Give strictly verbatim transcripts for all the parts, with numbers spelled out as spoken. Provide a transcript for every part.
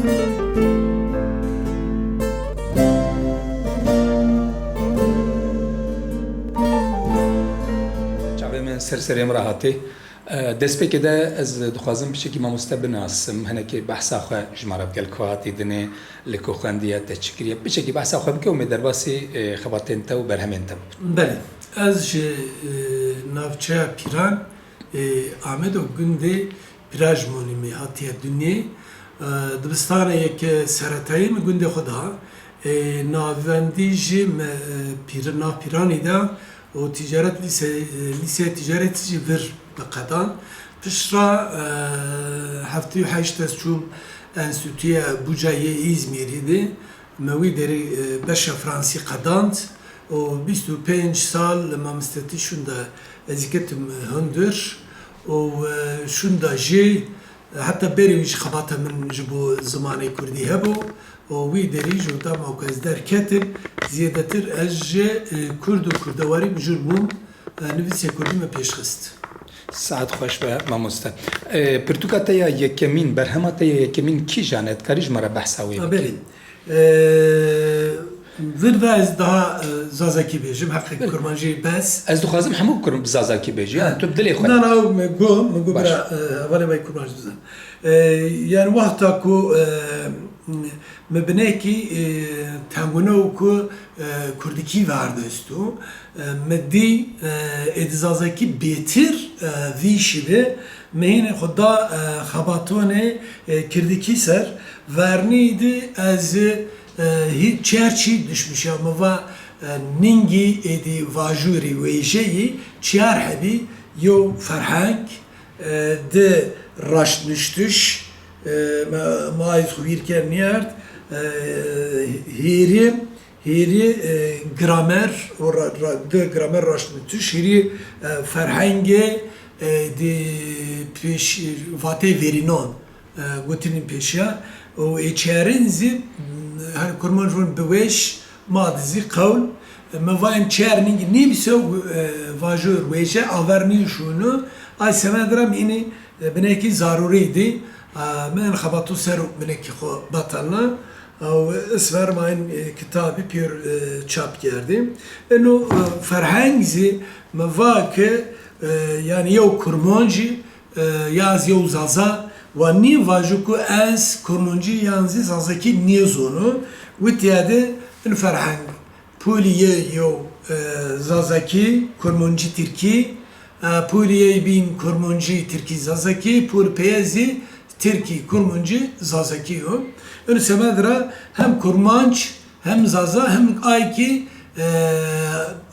Çavê min ser serê min re hatî. E, destpêkê de ez dixwazim piçekî mamoste binasim, hinekî behsa xwe ji me re bike, li ku hatî dinê, li ku xwendiye, te çi kiriye, piçekî behsa xwe bike û me derbasî, e, xebatên te û berhemên te bibin. Belê, ez ji, e, navçeya Pîran, e, Amed û gundê Pirajmonî me hatiye dinyê. E, dibistanê yeke seretayî min gundê xwe da. E, navendî jî me, e, pîr-, nav Pîranî de û ticaret lîse-, e, lîseya ticaretî jî vir bi qedan. Piştre, e, heftê û heşt ez çûm Enstîtuya Buca yê Îzmîrî de. Me wî derî, e, beşa fransî qedand û bîst û pênc sal li mamostetî şûnda ez ê ketim hundir û, e, şûnda jî, e, heta berê wî jî xebata min ji bo zimanê kurdî hebû û wî derî ji dema ku ez derketim, zêdetir ez ji, e, kurd û kurdewarî mijûl bûm, e, nivîsê kurdî me pêş xist. Saet xweş be, mamoste. E, pirtûka te ya yekemîn, berhema te ya yekemîn kîjan e? Dikarî ji me re behsa wê bikî? Ha, belê. E, vir ve ez daha, e, zazakî bêjim, heqê kurmancî bes. Ez dixwazim hemû kurm-, bi zazakî bêjî, yani tu bi dilê xwe. Na, na, me got, me got bira, e, hevalê me kurmanc bizan. E, yani wexta ku, e, me binekî, e, tengûne û ku, e, kurdikî verdisto, e, me dî, e, êdî zazakî bêtir, e, vîşî be, me hînê xwe da, e, xebatonê, e, kirdikî ser, vernî dî ez, e, hî çer çî dişmişa, me va, e, ningî êdî vajûrî wêjeyî çiyar hebî, yew ferheng, e, di raştnuştiş, e, me, me ayîz xwe wîr ker niyard, e, hêrî, hêrî, e, gramer, û ra-, ra-, di gramer raştnuştiş, hêrî, e, ferhengê, e, di pêş, vatê verînon, e, gotinên pêşiya, û ê çerin zî, her kurmanc hûn bi wêş, ma dizî qewl, me va em çer nîng nîvîse, e, vajûr wêje aver nîşûnu, ay semed re mînî, e, binekî zarûrî dî, e, me en xebatû ser û binekî xwe betelna, ew isver ma en, e, kitabî pêr, e, çap kerdî. Eno, e, ferheng zî me va ke, e, yani yew kurmancî, e, ya zî yew zaza, wa nî vajû ku ez kurmancî yan zî zazakî nîzonu, witiya de in ferheng, polî yê yew, e, zazakî, kurmancî tirkî, e, polî yê bîn kurmancî tirkî zazakî, polî peye zî tirkî kurmancî zazakî yo. In semed ra hem kurmanc, hem zaza, hem aykî, e,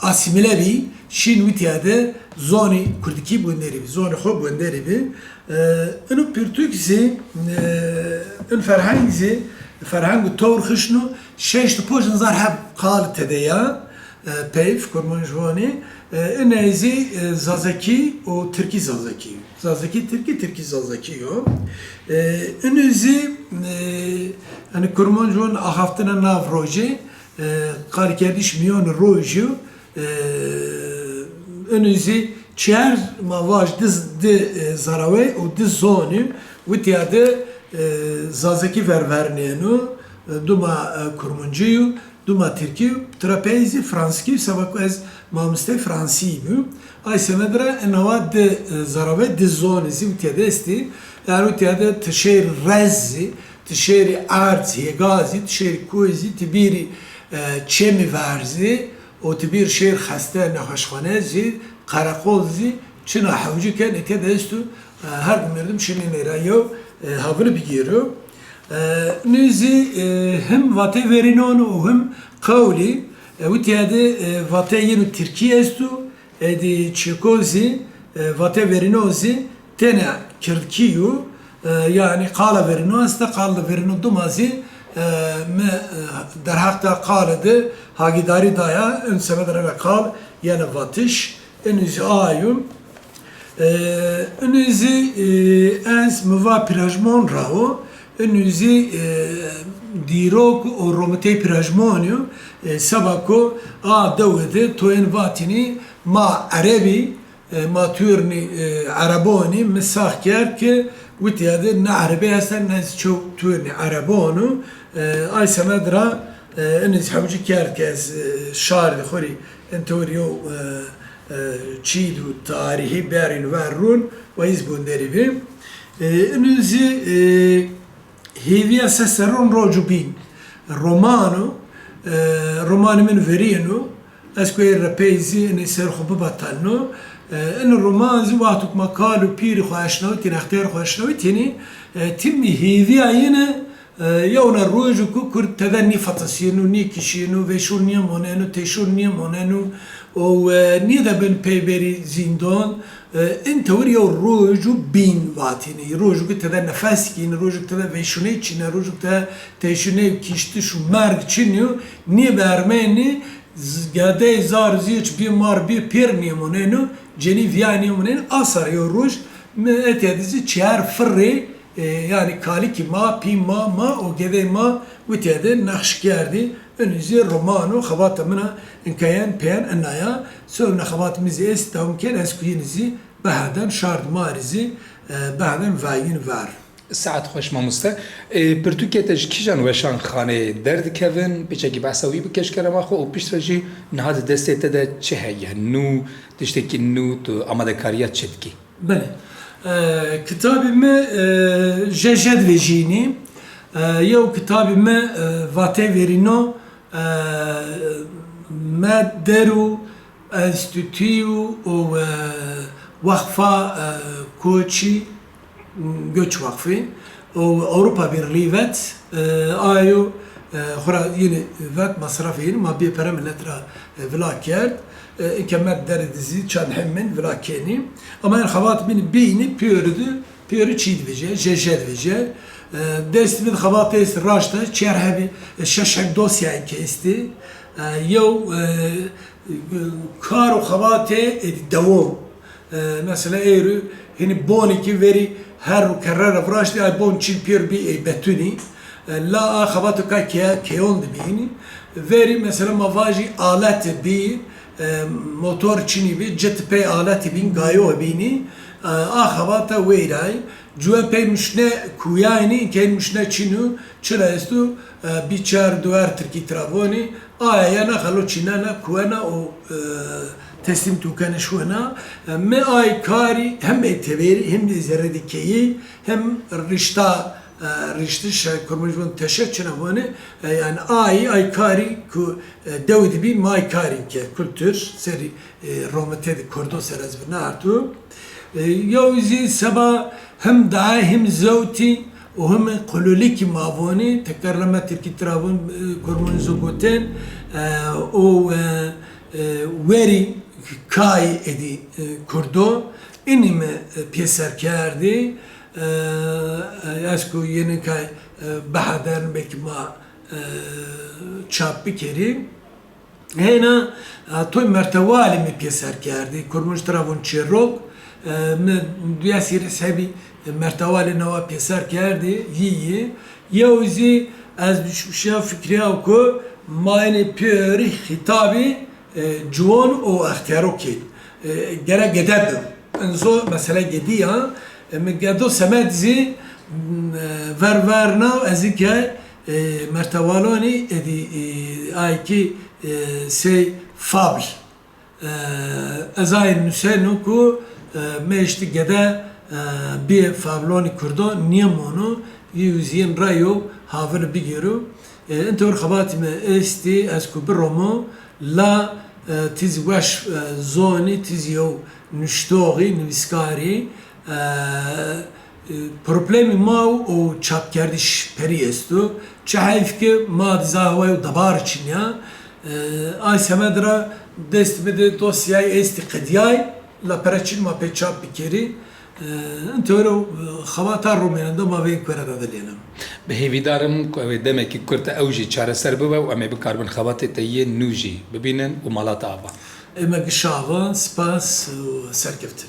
asîmîle bî, şîn witiya de zonî kurdikî bûnderî bî, zonî xwe bûnderî bî. E, ino pirtûk zî, e, in ferheng zî, ferheng û tewr xişno, şeşt û pênc hezar heb qal tede ya, e, peyv, kurmanc wanî, e, ine zî, e, zazakî û tirkî zazakî. Zazakî tirkî, tirkî zazakî yo. E, ino zî, e, yani kurmanc wan axaftina nav rojê, e, qalkerdiş miyon rojî, e, ino zî çer ma vaj di, di, e, zarawê û di zonî, witiya de, e, zazakî ververnêno, e, duma, e, kurmancî yo, duma tirkî, tirapeyî zî franskî, seba ku ez mamostey fransî bû. Ay semed re inawa di, e, zaravê di zonî zî witiya de estî. Yani witiya de ti şêr rez zî, ti şêrî erd zî, hêga zî, ti şêrî koyî zî, ti bîrî, e, çemî ver zî, û ti bîr şêr xeste nexweşxane zî, qereqol zî, çina hewcî ken, etiya de esto, e, her du merdim şinî nêra yew, e, havini bigêro. E, nû zî, e, him vatê verînon û him qewlî, e, witiya de, e, vatê yeno tirkî esto, êdî çêko zî, e, vatê verînon zî têne kirdkî yo, e, yanî qala verînon este, qala verînon duma zî, e, mi, e, derheq de qale de hagîdarî daya, in semed re qal yene vatiş, in zî a yo. E, inû zî, e, ez mi va pirajmon ra o, inû zî, e, dîrok û romitê pirajmonî yo, e, seba ku a dewê de toyên vatînî ma erebî, e, ma tûrnî, e, erebonî mi sax kerd ki Witiya de ne erebê heste ne çew tûrnê erebon û, e, ay semed ra, e, in hemû cî kerd ke ez, e, şar de xorî in teorî yew, e, e, çîd û tarîhî berîn ver rûn we îz bûn derî bî. E, in zî, e, hêviya se seron roj û bîn. Romano, e, romanê min verî ino, ez ku ê repey zî inê ser xwe bibetelno. E, in roman zî wexto ku ma kal û pîrî xwe eşnawitîn, extiyar xwe eşnawitînî, e, timî hêviya yine, e, yewna rojû ku kurd tede nîfetisîno, nîkişîno, vêşon nîyemoneno, têşon nîyemoneno û, e, nîde bin peyberî zîndon. E, in tewir yew roj û bîn vatîne. Rojû ku tede nefes kîne, rojû ku tede vêşûnê çîne, rojû ku te têşûnê kiştiş û merg çinî û nî bermênî, z-, gedey zar zîç bî mar bî pêr nîyemonêno, cenî viya nîyemonêno, asar yew roj mi etiya dizî çiyer firrê, e, yanî kalikî ma, pî ma, ma û gedey ma witiya de nexş kerdî. Inî zî roman û xebata min a inkeyen pêyen inaya. Sewna xebat min zî êst dewam kên, ez ku yînî zî behden şard marî zî, e, behden vayîn ver. Saet xweş mamoste. E, pirtûkê te ji kîjan weşanxanê derdikevin? Piçekî behsa wî bike ji kerema xwe û piştre jî niha di destê te de çi heye? Nû, tiştekî nû, tu amadekariya çi dikî? Belê. E, kitabê me, e, je je divêjînî. E, yew kitabê me, e, vatê verîno, e, me der û enstîtû û, e, wexfa, e, koçî, Göç Vakfı û Avrupa Birliği vet, e, ayo, e, xura yine vet masrafê yine ma bê pere millet ra, e, vila kerd. E, inke me derê dizî çend hemên vila kênî. Ama en xebat bînî bînî piyori di, piyori çî divêje, je je divêje. E, dest min xebatê est raşte, çer hebî, e, şeş heb dosya inke esti. E, yew, e, kar û xebatê, e, dewom. E, mesela êrû hinî bonekî verî her û kerre re viraştî, ay bon çîn pêr bî ê betunî. E, la a xebato ka ke-, keyon dibînî. Verî mesela ma vajî alete bî, e, motor çinî bî, cit pey alete bîn, gayo bînî. E, a xebata wêray. Cuwe pey muşne kuyaynî, key muşne çinû, çira estu, e, bî çar duwer tirkî travonî. Aya ya na xelo çînana, kuwena û, e, teslîm tûkene şûna. E, me ay karî hem ê tevêrî, hem de zerredî keyî, hem rişta, e, riştiş, e, kurmanc von teşe çina vone, e, yani ay, ay karî ku, e, dew dibî may karî ke kultur, serî, e, romete di kurdo ser ez vina artu. E, yew zî seba hem dae hem zewtî û hem qululîkî mavonî, tekerleme tirkî tira vûn, e, kurmanc zû gotin, e, û, e, e, werî kay edî, e, kurdo, inî me, e, pêser kerdî, e, e, ez ku yê nikay, e, behedern belkî ma, e, çap bikerî. Hêna, e, toy mertewalê me pêser kerdî, kurmanc tira vûn çêrok, e, me duya sîris hebî, e, mertewalê newa pêser kerdî, yî yî. Yew zî ez düşmüşe fikriya ku ma enê pêrî xîtabî, e, ciwan û extiyarokê, e, gere gede bi. Enzo mesele gedî ya, e, min gedo semed zî, m, e, ver ver na ez ike, e, mertewalonî edî, e, ayki, e, sey fabl. E, ez ayê nuseno ku, e, me îştî gede, e, bî fablonî kurdo nîyemono, yî û zî yên reyo havir bigêro. E, in tewr xebatî me êstî ez ku biromo, la, e, tîz weş, e, zonî, tîz yew nuştoxî, nivîskarî, e, e, problemî ma û çapkerdiş perî esto. Çi heyf ki ma diza hewa yew debar çinya. E, ay semed ra dest bide dosyayê êstî qediyay, la pere çin ma pê çap bikerî. E, in tewro, e, xebata romênanda ma vê kore de dilênim. Bi hêvîdar im ku ew ê demekî kurt ew jî çareser bibe û em ê bikaribin xebatê te yê nû jî bibînin û mala te ava. Ê me gişava, spas û serkeftin.